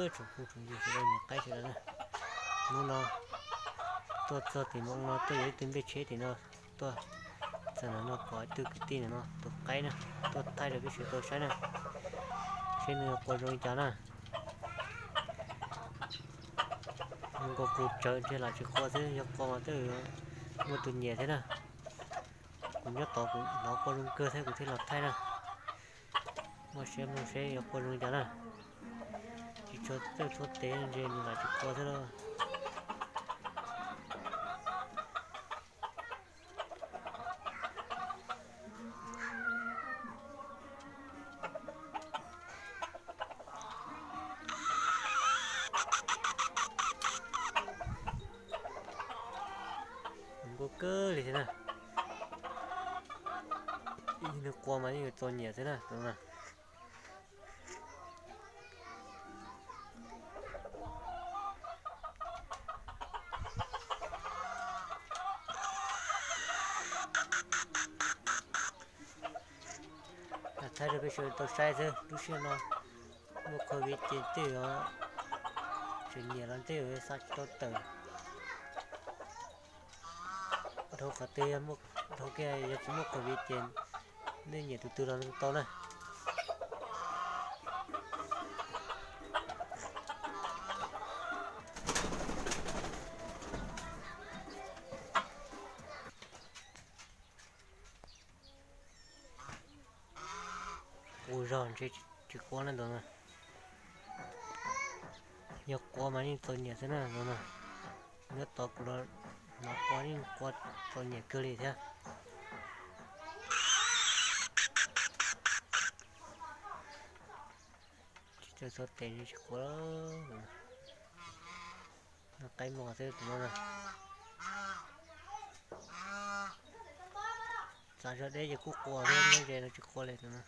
Tsoom phooj tsoom ywg sawv daws, niam qaib sawv daws na, hnub no tuaj txog tim moo no tuaj yuav ib tug npej tsheb tim no tuaj. Txog ntawm no pom ib tug kwv tij ntawm no tus qaib na, tuaj thaij rau peb sawv daws tau saib na, seb nws yuav qua zoo li cas na. Nkaus kuv tsawv ntshe lam tsis qua xwb, yog qua mas twb muaj tus nyiam thiab na. Kuv nyob tod kuv hnov qua zoo kawg thiab kuv thiaj los thaij na. Muaj siab mloog seb yuav qua zoo li cas na. Tsis tshua txawj tshua tes ntshe nws lam tsis qua thiab lauj. Zoo nkauj kawg li thiab na. Ib nws qua mas yeej yuav txom nyem thiab na tus no. Thaij rau peb sawv daws tau saib xwb, lub sij hawm no muaj covid ces tej zaum tseem nyiam los tej zaum xav tsis tau tawm. Dhau qhov twg, dhau kiag yog tsis muaj covid ces nej nyiam tus twg los tau na. Qua zog ntshe tsis qua na tus no. Yog qua mas yeej txom nyem xwb na tus no. Nyob tod kuv los hnov qua yeej qua txom nyem kawg li thiab. Tsis txawj txhob tes tsis qua. Qaib mos xwb tus no na. Txav zog deb ces kuj qua thiab, nyob ze no tsis qua li tus no.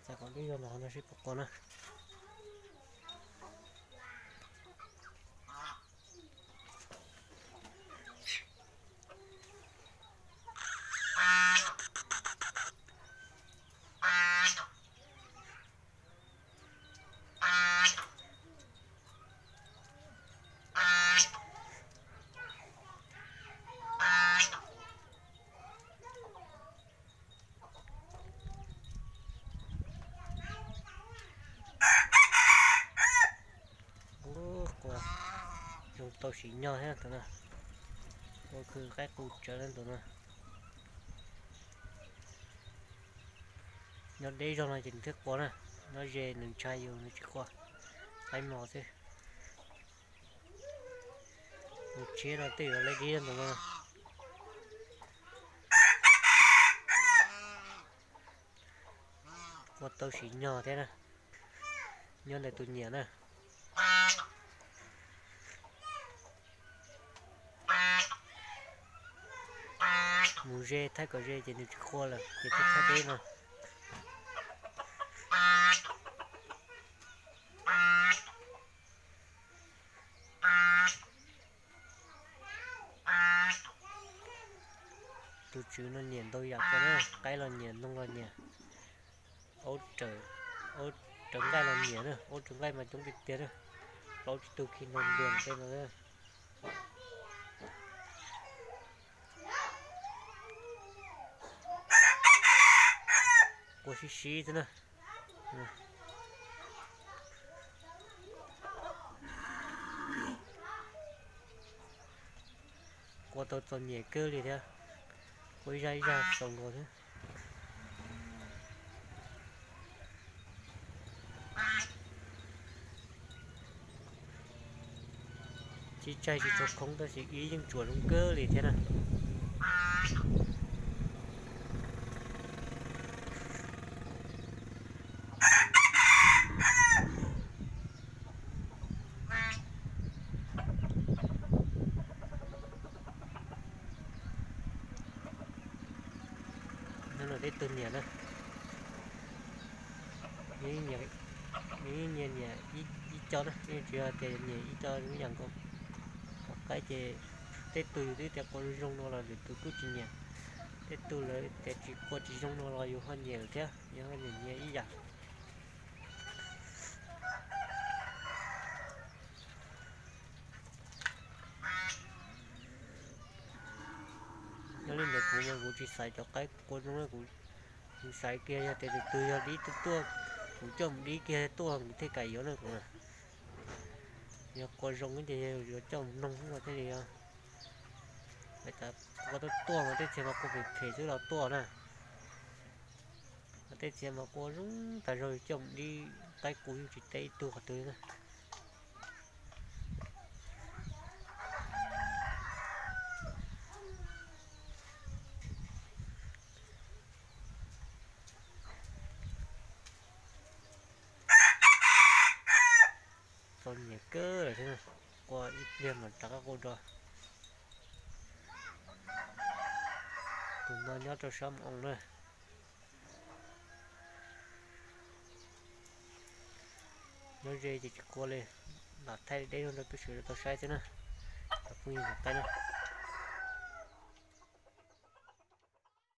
Txav kom deb zog los no seb puas qua na. Ub, qua zoo tau sim nyog thiab tus no. Qua khw qaib qus tsawv na tus no. Nyob deb zog no ces nws thiaj qua na, nyob ze nws ntshai yus nws tsis qua, qaib mos xwb. Tus tshiab no tej zaum laib dib ntawd no. Qua tau sim nyog thiab na, nyob ntawm tus nyiam na. Mus ze thaij kom ze ces nws tsis qua lawm ces thiaj thaij deb no. Tus tswv no nyiam ntau yam kawg na, qaib los nyiam, noog los nyiam, aub rawv nqaij los nyiam na, aub rawv nqaij mas coob tiag tiag na, plaub tsib tug khi nrog ntiag tej no na. Qua sib sib xwb na. Qua tau txom nyem kawg li thiab, qua ib zaj ib zaj txaus nkaus thiab. Tsis tsaig tsis tshua khoob tab sis ib yeej tsuas zoo kawg li thiab na. Nyob no tej tug niam na, nws nyiam niam ib co na, yeej tsis yog tias nyiam ib co ib yam nkaus. Qaib ces Tej tug yus twb tias qua zoo no los lwm tus kuj tsis nyiam, tej tug lawv tias tsis qua tsis zoo no los yus ho nyiam lawm thiab, yus ho nyiam nyiam ib yam. Nyob li ntawd kuv mas kuv tsis xaiv cov qaib qua zoo, kuv xaiv kiag yog tias tus twg yog dib tuaj tuaj, kuv coj mus dib kiag tuaj kuv thiaj kam yuav na kuv. Yog qua zoo ces yuav coj mus noog no thiaj li, hais tias qua tuaj tuaj mas tej txhia mas qua phem phem xwb los tuaj na. Tej txhia mas qua zoo tag zog, coj mus dib qaib qus yeej tsis teb ib tug qhov twg na. Txom nyem kawg thiab, qua ib pliag mas rov qab qua dua. Tus no nyob rau sab Moo Oo na. Nyob ze ces tsis qua li, lam thaij deb deb rau peb sawv daws tau saib xwb na, cov phooj ywg cov qaib na.